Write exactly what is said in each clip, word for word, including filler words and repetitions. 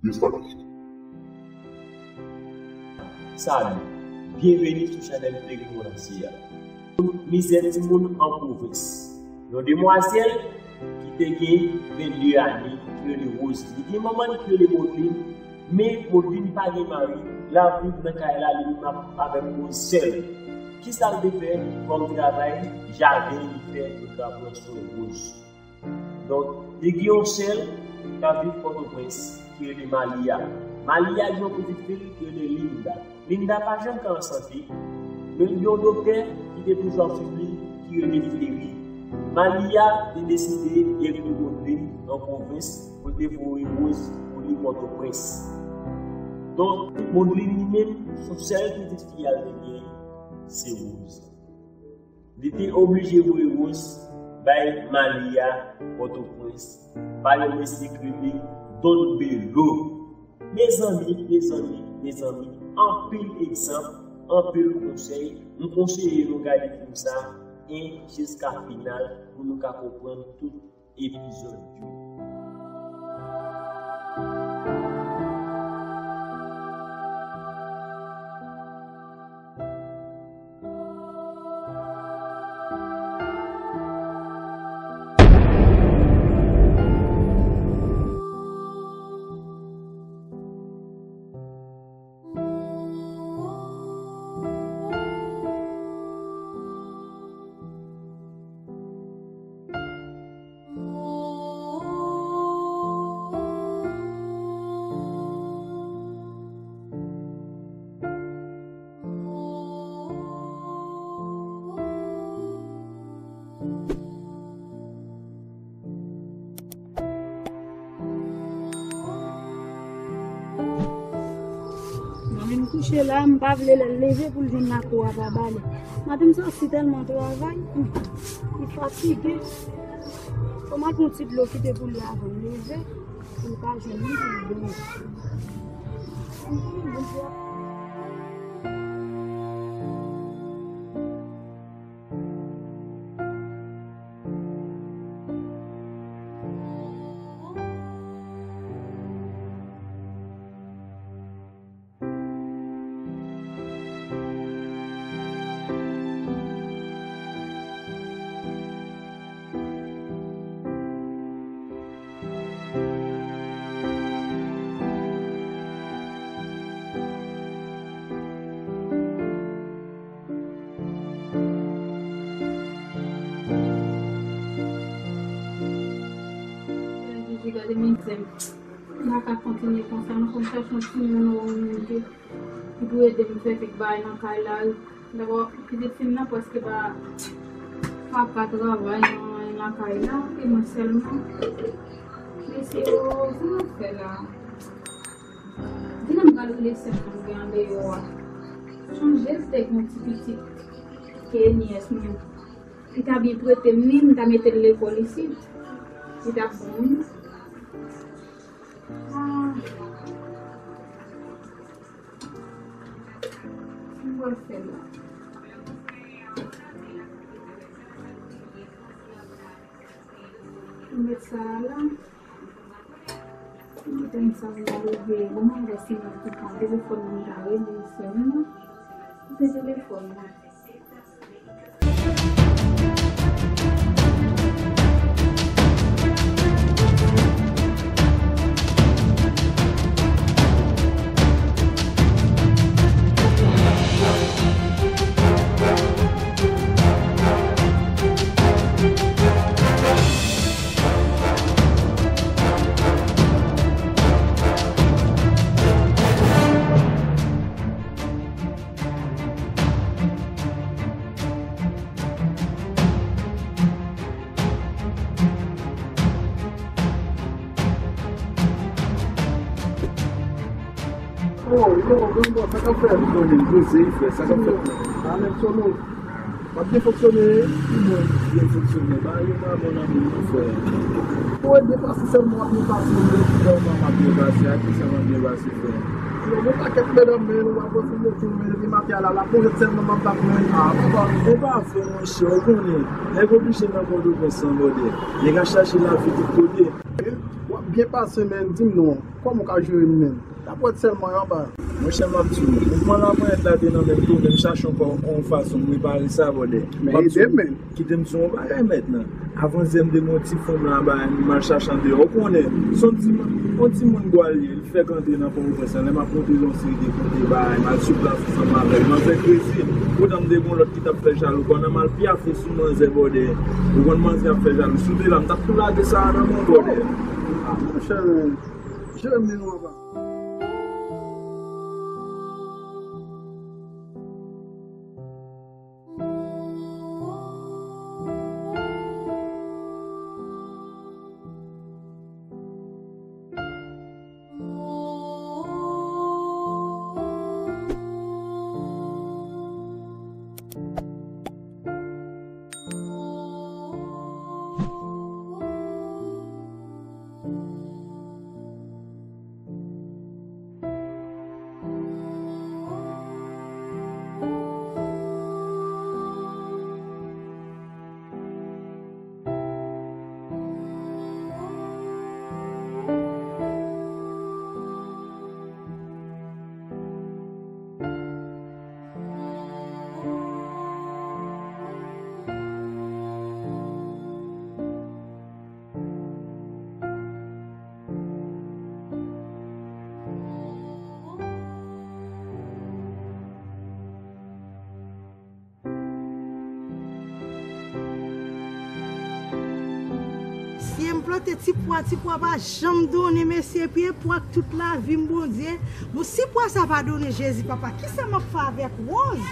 Despacito. Salut, byenveni sou chanèl Fleuri Monasye a. Mizè timoun an pwovens. Yon demwazèl ki te gen vennde ane, ki rele Rose. Li gen manman l ki rele Maudline, men Maudline pa gen mari, l ap viv nan kay la, li menm ap avèk Rose sèl. Kisa l te fè kòm travay? Jaden li fè pou l ka pran swen Rose. Donk, li gen yon sè l k ap viv Pòtoprens, ki rele Malia. Malia gen yon pitit fi l ki rele Linda. Linda pa janm ka an sante, men gen yon doktè ki te toujou ap swiv li, ki rele Fleuri. Malia te deside ekri Maudline an pwovens pou l te voye Rose pou li Pòtoprens. Donk, Maudline li menm, se sèl pitit fi a l te gen, se Rose. Li te oblije voye Rose bay Malia Pòtoprens, pa yon mesye ki rele Don Belo. Mezanmi, mezanmi, mezanmi, anpil egzanp, anpil konsèy. M konseye nou gade fim sa en jiska final pou nou ka konprann tout epizòd yo. Mwen menm kouche la, m pa vle lè l leve pou l jwenn lakou a pa bale. Maten m sòti tèlman travay, hmm, li fatige. Fò m al pran yon ti dlo kite pou li avan m leve, pou l ka jwenn li, pou l byen. Jezi, gade mizè m. M pa ka kontinye konsa, non, fò m chache yon timoun ou yon moun ki, ki pou ede m fè kèk bagay nan kay la. Dabò, pitit fi m nan prèske pa, pa ka travay nan, nan kay la, e mwen sèlman. Mesye, o, sa m ap fè la? Vin m pral rele sè m nan gen andeyò a. Chonje l te gen yon ti pitit ke nyès mwen. Li ta byen prete m li, m ta mete l lekòl isit. Li t ap bon wi. Ah. Ki m pral fè la? M met sa a la. M met sa a la, leve. Bon, mwen wè si mwen te pran telefòn mwen, ta rele sè m nan. Koute telefòn nan. Oh, yo, Gambo, sa k ap fèt? Mwen menm poze, frè, sa k ap fèt? Alèk Solo. W ap byen fonksyone? Mwen byen fonksyone. Ba yo pa bon nan moun, non, frè. Ou ret byen pase sèlman, w ap byen pase, ou ret byen, w ap byen pase, a ki sa w ap byen pase? Yo, gen pakèt medam, men nou pa pran sou moto, men depi maten a la, la pwojè sèlman m ap bat, men, a, papa. E pa vre, monchè, ou konnen, nèg oblije nan Pòtoprens anbòdè. Nèg ap chache lavi tout kote. W ap Byen pase, men di m non, kòman w ka jere m, men? Lapòt sèlman yo anba. Monchè, m ap di w, mouvman laponyèt la te nan men m tou, men m chache yon, yon fason m repare sa, brother. Men ede m, men. Kite m di w yon bagay, mèt nan. Avan yè m te gen yon ti fanm la anba, m al chache andeyò. Ou konnen, se yon ti, yon timoun Gwal ye, li fèk antre nan Pòtoprens lan. Lè m ap monte yon seri de kote bagay, m al sou plas ansanm avè l. Manzè krezi, poutan m te gen yon lòt ki t ap fè jalou, kòm nan m al pyafe sou manzè, brother. Ou konn manzè ap fè jalou. Si w te la, m t ap tou lage sa a nan men w, brother. Ah, monchè, men. Jere m, men, anba. Mesye, m plante ti pwa, ti pwa pa janm donnen, mesye, pye pwa tout lavi m, Bondye. Bon, si pwa sa pa donnen, Jezi, papa, kisa m ap fè avèk Rose?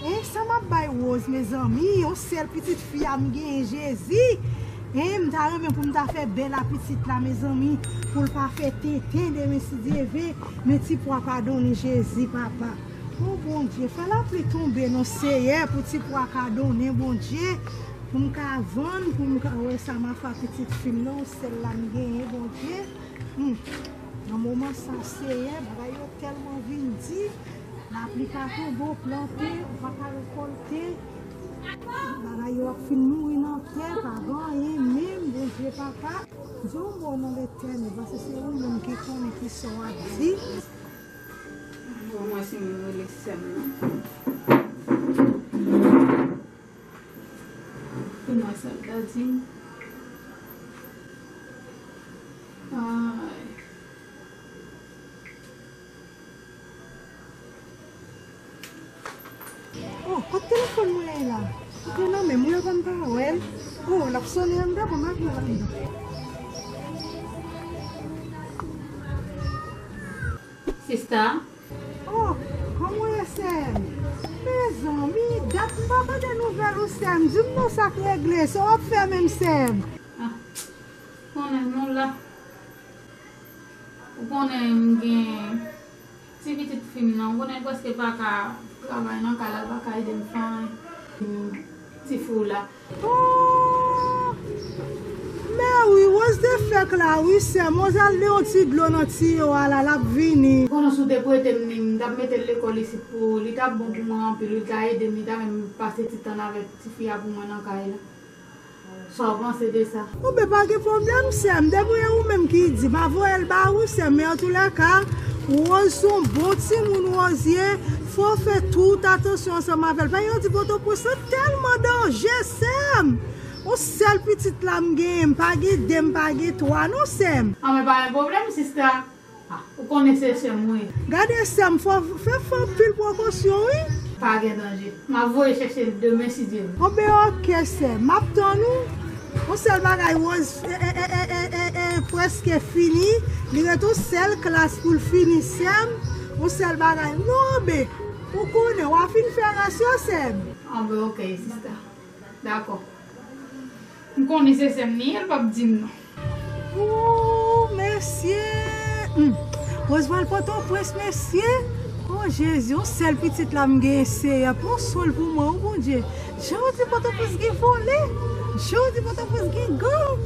Hein, sa m ap bay Rose, mezanmi? Yon sèl pitit fi a m genyen, Jezi. Hein, m ta renmen pou m ta fè bèl a pitit la, mezanmi, pou l pa fè tenten demen, si Dye ve. Men ti pwa pa donnen, Jezi, papa. O Bondye, fè lapli tonbe non, Seyè, pou ti pwa ka donnen, Bondye, pou m ka vann, pou m ka wè sa m a fè a pitit fi m nan, sèl la m genyen, Bondye. Hmm. Nan moman sa, Seyè, bagay yo tèlman vin di, lapli pa tonbe, w plante, ou pa ka rekòlte, bagay yo ap fin mouri nan tè, pa gen anyen menm, Bondye papa. Di yon mo non Letènèl, paske se ou menm ki konnen kisa w ap di. Bon, mwen se moun rele sè m nan. Pou mwen sa l ta di m. Ay. Oh, kot telefòn mwen ye la? Li te nan men mwen, yo pa m pa wè l. Oh, l ap sonnen anndan, bon, m ap pran l anndan. Sista? Oh, kòman w ye, sè m? Mezanmi, dat m pa tande nouvèl ou, sè m. Di m non sa k regle, sa w ap fè menm, sè m? Ah, konnen nou la. Ou konnen m gen ti pitit fi m nan, ou konnen l prèske pa ka travay nan kay la, l pa ka ede m fè anyen. Ti fi w la. Oh! Men wi, Rose te fèk la, wi, sè m. Rose al de yon ti dlo nan tiyo a la, l ap vini. Konnen si w te prete m li, m t ap mete l lekòl isit pou ou. Li t ap bon pou mwen anpil, wi, li ta ede m, li ta fè m pase ti tan avèk ti fi a pou mwen nan kay la. Sa w panse de sa? Bon, ben, pa gen pwoblèm, sè m. Depi se ou menm ki di, m a voye l ba ou, sè m. Men antoulèka, Rose se yon bon timoun, Rose ye. Fò w fè tout atansyon ansanm avè l. Paske yo di Pòtoprens lan tèlman danje, sè m. Yon sèl pitit la m genyen, m pa gen de, m pa gen twa, non, sè m. Ah, men pa gen pwoblèm, sista. Ah, ou konnen se sè m, wi. Gade sè m, fò, fè, fè anpil prekosyon, wi. Pa gen danje. M ap voye chèche l demen, si Dye vle. Bon, ben, oke, sè m. M ap tann ou. Yon sèl bagay, Rose, e, e, prèske fini. Li ret yon sèl klas pou l fini, sè m. Yon sèl bagay. Non, ben, ou konnen, w a fin fè rès yo, sè m. Ah, ben, oke, sista. Dakò. M konnen se sè m li ye, l p ap di m non. Ooh, mesye! Hmm. Rose pral Pòtoprens, mesye! Oh, Jezi, yon sèl pitit la m genyen, Seyè. Pran swen l pou mwen, wi, Bondye. Jan w di Pòtoprens gen vòlè, jan w di Pòtoprens gen gang.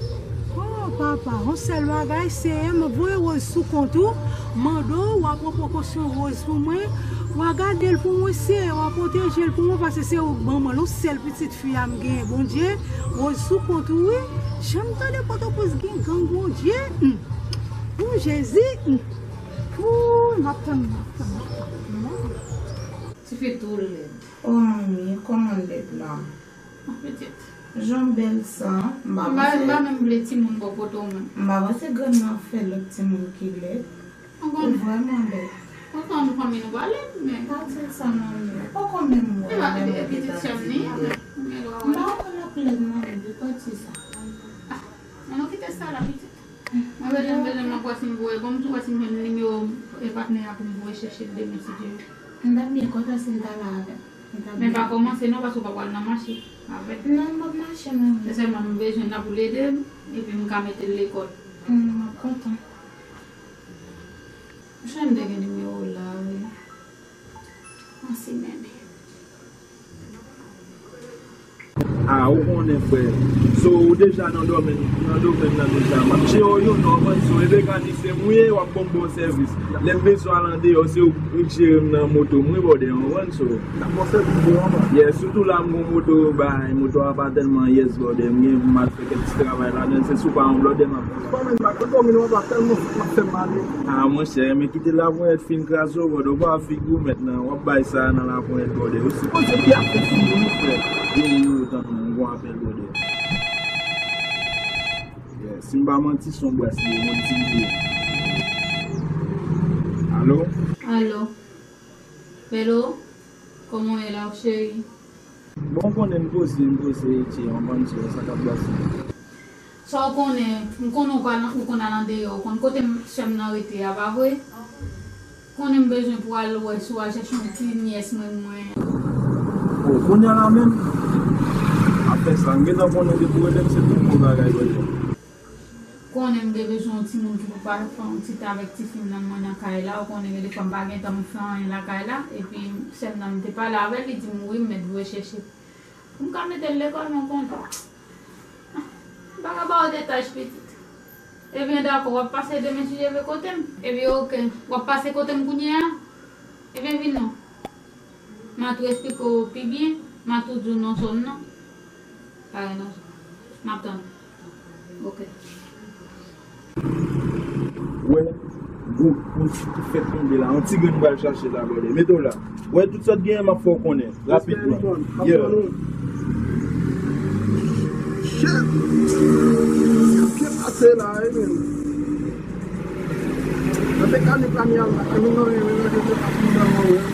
Oh, papa, yon sèl bagay, Seyè, m ap voye Rose sou kont ou. Mande w, w a pran prekosyon Rose pou mwen. W a gade l pou mwen, Seyè, w a pwoteje l pou mwen, paske se ou k ban mwen l, yon sèl pitit fi a m genyen, Bondye. Rose sou kont ou, wi. Jan m tande Pòtoprens gen gang, Bondye. Hmm. Jezi! Ooh, m ap tann, m ap tann, m ap tann. Tifi tou lèd. O manmi, kòman lèd la? Ah, pitit. Jan bèl sa, m pa panse. M pa menm vle timoun bò kote w menm. M pa panse grann nan fè lòt timoun ki lèd. Ou vrèman bèl. Kontan nou fanmi nou pa lèd, men. Pa di sa non, men. Poko menm wè. E pa pitit sè m ni. M pa wè l ap lèd non, li pati sa. Ah, men nou kite sa la, pitit. Mwen bezwen, bezwen, mwen pral si m voye. Bon, m tou wè si m jwenn nimewo e patnè a pou m voye chèche l demen, si Dye vle. M t ap byen kontan si l ta la avè m. Men pa kòmanse non, paske w pa pral nan mache avè l. Non, m p ap mache non. Se sèlman m bezwen l la pou l ede m, epi m ka mete l lekòl. M ap kontan. Jan m te gen nimewo w la, wi. Mèsi, bebe. Ah, ou konnen, frè. So, ou deja nan domèn, nan domèn nan deja. M ap jere w youn, ou konprann? So, e mekanis se mwen ye, w ap ban m bon sèvis. Lè m bezwen al andeyò, se ou k jere m nan moto m, wi, brother, ou konprann? So, n ap fè yon sèl video anba. Yeah, sitou la m gon moto, bay, moto a pa tèlman yes, brother. M gen, m al fè kèk ti travay ladan l, se sou pa yon blòdè m ap travay. Ou pa menm pa konn domine anba tèlman m ap fè m ale. Ah, monchè, men kite laponyèt fin kraze w, brother. Ou pa figi w mentnan, w ap bay sa nan laponyèt, brother. Ou sipoze byen ap fè figi w, wi, frè. Yo, yo, tann mwen, m gon apèl, brother. Yeah, si m pa manti, se yon bwès li ye, yon ti li ye. Alo? Alo. Belo, kòman w ye la, cheri? Bon, ou konnen m poze, m poze, etche, w konprann, se sa k ap pase. Sa w konnen, m konnen w konn, ou konn al andeyò, ou konn kote m, sè m nan rete a, pa vre? Konnen m bezwen pou al wè si w al chèche yon ti nyès mwen, mwen. Oh, kounye a la menm? Apre sa, m gentan konnen depi w rele m, se pou yon bon bagay, brother. Konnen m te bezwen yon timoun ki pou pa fè yon ti tan avèk tifi m nan, mwen nan kay la. Ou konnen gen defwa m pa gen tan m fè anyen lakay la. Epi sè m nan m te pale avè l, li di m wi, m mèt voye chèche. Pou m ka mete l lekòl, men w konnen. M pa ka ba w detay, pitit. Ebyen, dakò, w ap pase demen si Dye vle kote m. Ebyen, oke. W ap pase kote m kounye a? Ebyen, vin non. M a tou esplike w pi byen, m a tou di w non zòn nan. Pa gen nan zòn. M ap tann ou. Oke. Wè, gwo, gwo ti ki fèk tonbe la. Yon ti grenn m pral chache la, brother. Mete w la. Wè, tout sa k genyen, m ap fè w konnen. Rapidman. Yeah. Shit! Sa byen pase la, wi, men. Nan mekanik la, mi al la, mi nan, mi nan, mi nan, mi nan, mi nan.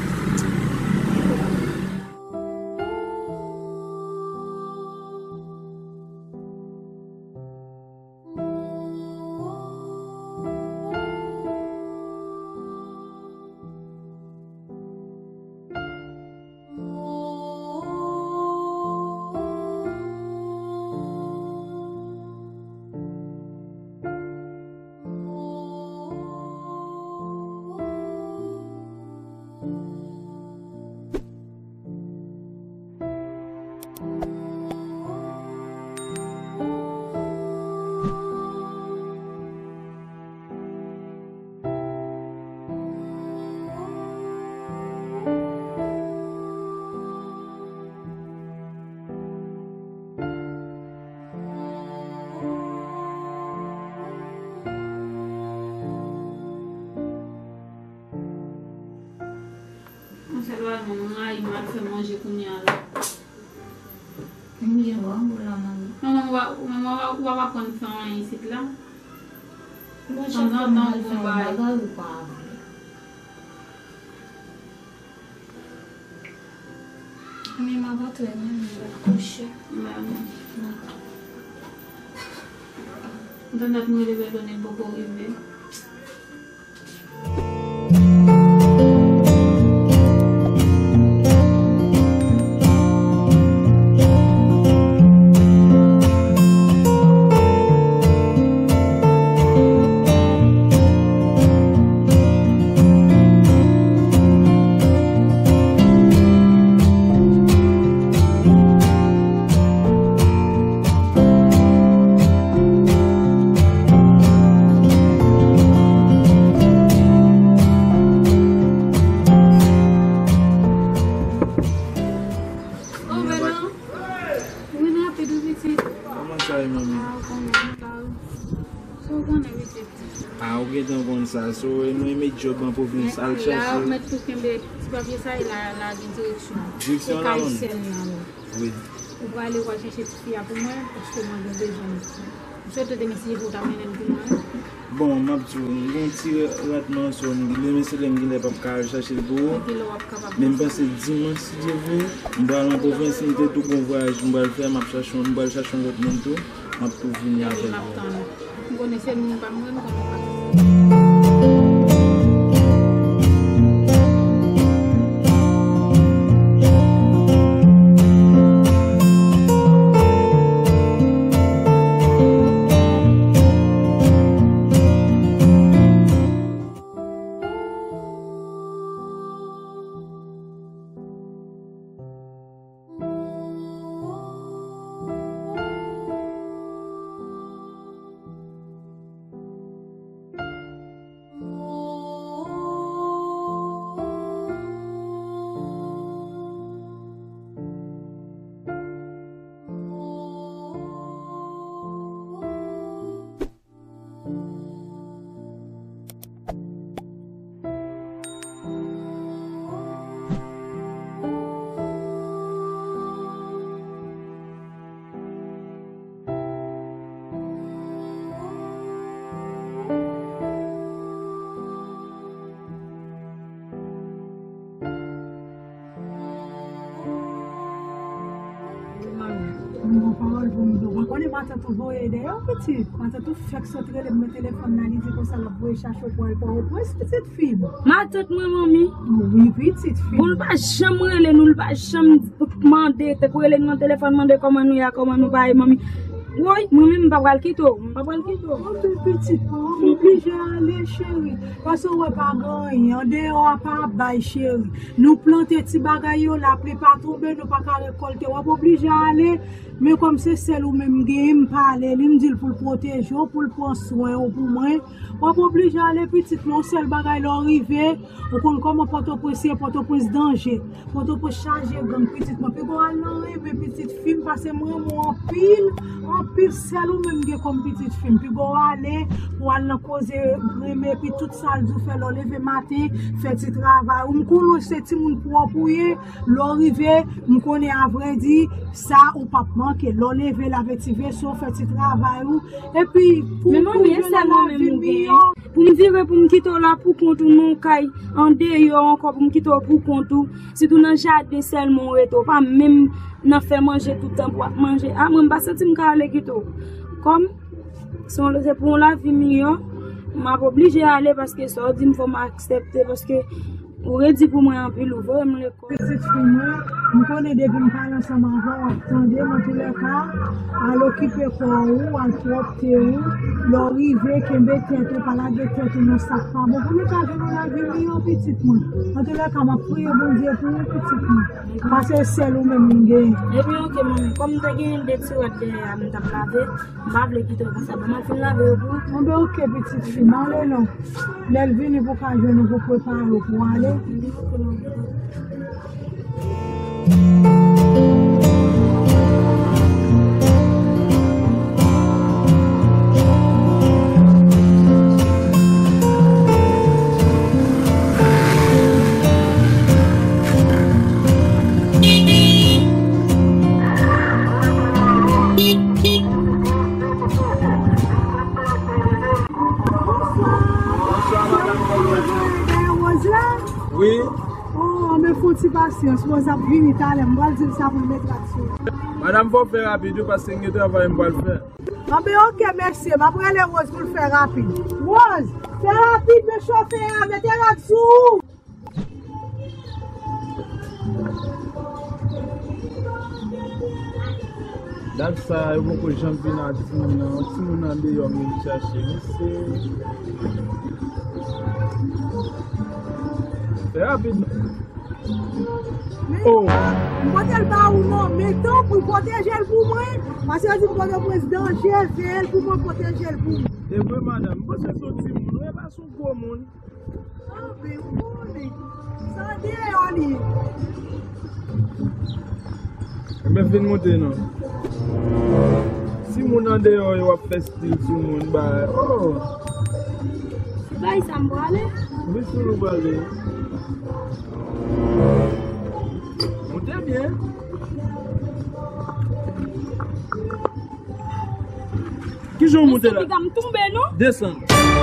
Yon sèl bagay, manman m rayi m al fè manje kounye a la. M byen wè w la, manman. Manman, w a, manman, w a, w a pa konn fè anyen isit la. Bon, chak fwa m al fè yon bagay, ou pa vle. Men m ap antre, men m va kouche. Ba mwen. Dakò. Mwen t ap rele Bèlone, l poko rive. So, nou renmen djòb an pwovens, al chache. La, ou mèt tou kenbe ti papye sa e la, la gen direksyon. Direksyon la, kay sèl la, wi. Wi. Ou prale, w al chache ti fi a pou mwen, paske mwen gen bezwen li. M swete demen si Jezi ta mennen m pi lwen. Bon, m ap di w, m gen yon ti ratman, so, m demen se lè m genlè p ap ka al chache l pou ou. Men m panse dimanch, si Dye vle, m pral an pwovens, m te tou gon vwayaj m pral fè, m ap chache yon, m pral chache yon lòt moun tou. M ap tou vini avèk ou. M konnen se moun pa m wè, m konnen pa. Manmi, m gon pawòl pou m di w. Ou konnen matant ou voye dèyè w, pitit. Matant ou fèk sot rele m nan telefòn nan, li di konsa l ap voye chache w pou al Pòtoprens, pitit fi m. Matant mwen, manmi? Wi, pitit fi m. Bon, l pa janm rele nou, l pa janm mande, te rele nou nan telefòn, mande kòman nou ye, kòman nou pa ye, manmi. Woy, mwen menm, m pa pral kite w, m pa pral kite w. Anben, pitit mwen, w oblije ale, cheri. Paske w wè pa gen anyen, andeyò a pa ap bay, cheri. Nou plante ti bagay yo, lapli pa tonbe, nou pa ka rekòlte. W ap oblije ale, men kòm se sèl ou menm m genyen, m pale li, m di l pou l pwoteje w, pou l pran swen w pou mwen. W ap oblije ale, pitit mwen, yon sèl bagay, lè w rive, ou konn kòman Pòtoprens ye, Pòtoprens danje. Pòtoprens chaje gang, pitit mwen. Piga w al nan renmen pitit fi m, paske m renmen w anpil, anpil, sèl ou menm m gen kòm pitit fi m. Piga w ale, pou w al nan koze renmen, epi tout sa l di w fè lè w leve maten, fè ti travay ou. M konnen se timoun pwòp ou ye, lè w rive, m konnen avrèdi, sa ou p ap manke. Lè w leve, lave ti veso, fè ti travay ou, epi pou, men manmi, pou e jwenn sèl yon mwen menm lavi ou genyen? Miyò. Pou m vire, pou m kite w la pou kont ou nan yon kay andeyò ankò, pou m kite w pou kont ou, sitou nan jaden sèlman w rete, w pa menm nan fè manje tout tan pou w ap manje. A, mwen, m pa santi m ka ale kite w. Kòm se yon, se pou yon lavi miyò, m ap oblije ale, paske sa w di m, fò m aksepte, paske ou redi pou mwen anpil, ou voye m lekòl. Pitit fi mwen, m konnen depi m pale ansanm avè w, w ap tande m. Antoulèka, al okipe kò ou, al pwòpte ou. Lè w rive, kenbe tèt ou, pa lage tèt ou nan sa k pa bon. Pou nou ka jwenn yon lavi miyò, pitit mwen. Antoulèka, m ap priye Bondye pou ou, pitit mwen. Paske se sèl ou menm m genyen. Ebyen, oke, manmi. Kòm m te genyen de ti rad dèyè a, m t ap lave. M pa vle kite w konsa. Ban m al fin lave yo pou ou. Bon, ben, oke, pitit fi m, ale non. Lè l vini pou ka jwenn ou pou prepare w pou w ale. Oke, manmi. Bonswa. Bonswa, madanm, kòman w ye? Dèyè Rose la? Wi. Oh, men fè yon ti pasyans, Rose ap vini talè, m pral di l sa pou l met rad sou li. Madanm, fò w fè rapid wi, paske m gen travay m pral fè. Anben, oke, mesye, m ap rele Rose pou l fè rapid. Rose, fè rapid, men chofè a, mete rad sou ou. Dat sa, yo poko janm vin ak timoun nan. Timoun nan deyò, men vin chache misye. Fè rapid non. Men, oh, m pote l ba ou non, men tanpri pwoteje l pou mwen, paske yo di m Pòtoprens danje, veye l pou mwen, pwoteje l pou mwen. E vre, madanm, m panse se yon timoun, wi, e pa se yon gwo moun. Anben, ou konnen, sa deyò li ye. Enben, vin moute non. Timoun andeyò yo ap fè stil sou moun, ba, oh. Bay sa m prale. Wi, sou nou prale. Moute byen. Ki jan w moute la? Mesye, piga m tonbe, non? Desann.